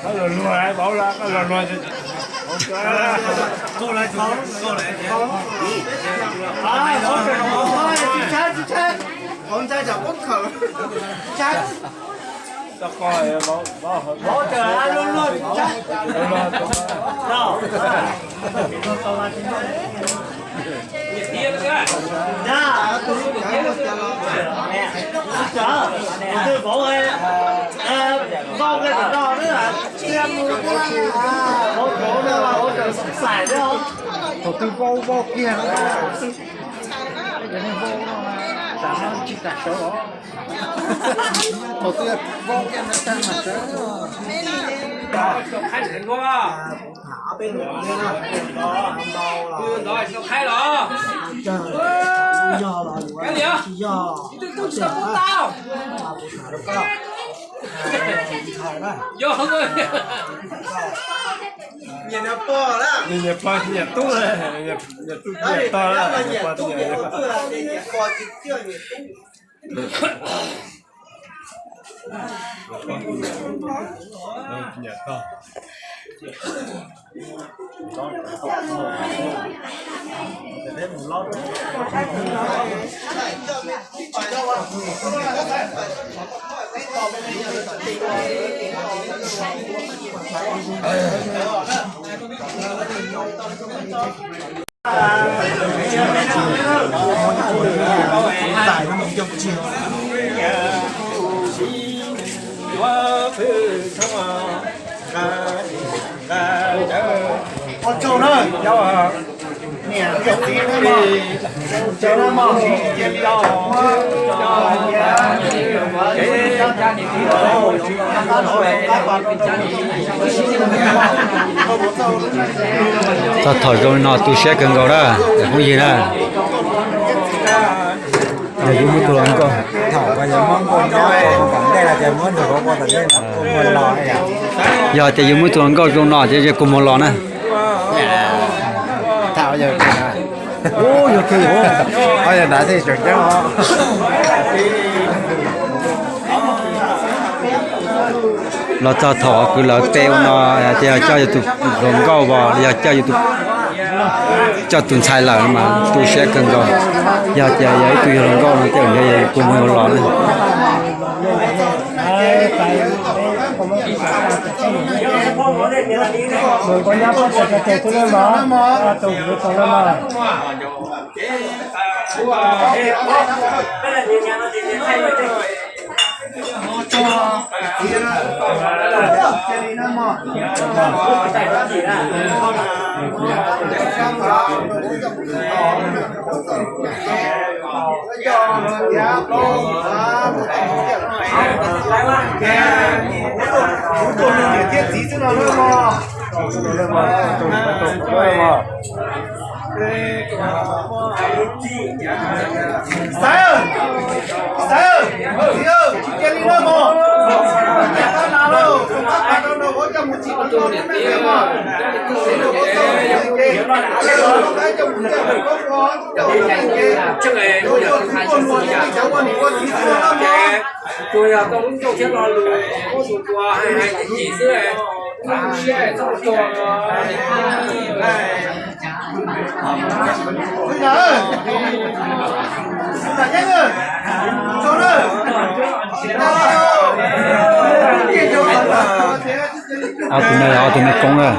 Koj los luag, vauv los, koj los luag. Thaum twg vau vau kiag no, tsis kam sawv os. Thaum twg vau kiag no tag mas sawv. Nyiam niam pog, nyiam tub, nyiam tub nyiam tog, nyiam pog nyiam tub. Txog thaum zoo li no tu siab kawg nkaus na, phooj ywg na. Yog yus muaj tus hluas nkauj, yog tias yus muaj tus hluas nkauj zoo no ces kua muag los na. Los txog thaum kwv lawv pe ua no, ces yog coj yus tus hluas nkauj os, yog coj yus tus, coj tus ntxhais lawm mas tu siab kawg nkaus. Yog tias yog ib tug yug hluas nkauj no ces yus kua muag los na. Tsuas yog koj lub ncauj thiab lo lus, muab tus tua hais hais ib chim xwb, txhob tua. Ob tug no yog ob tug me koob na.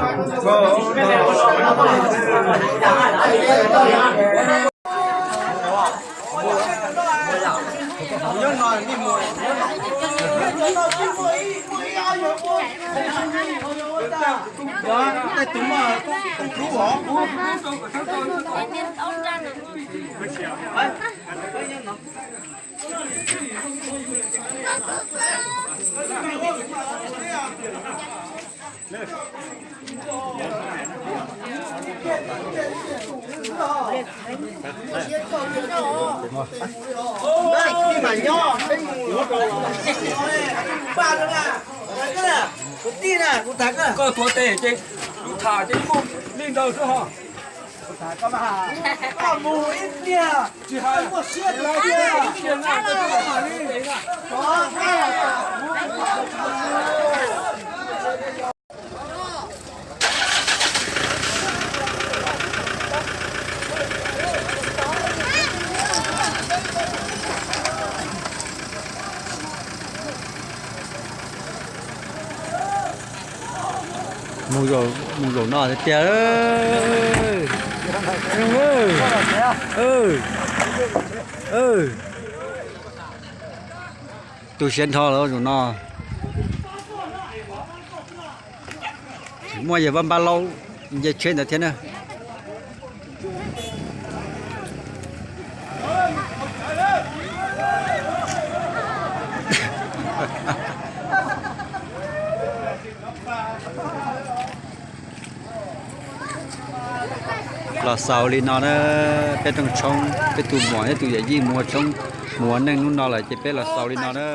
Koj tuav tes ces kuv tham ces kuj li ntawd xwb ho. Tsis hais, tsis hais, tsis hais. Mus zaum no tiag tiag. Tu siab nrho lawm zaum no. Tseem muaj yawg Vaj Npab Laub nce tsheb ntawd thiab na. Los xaus li no na, peb rooj tshoob, peb tus muam thiab tus yawm yij mus ua tshoob, mus ua neej hnub no lawm ces peb los xaus li no na.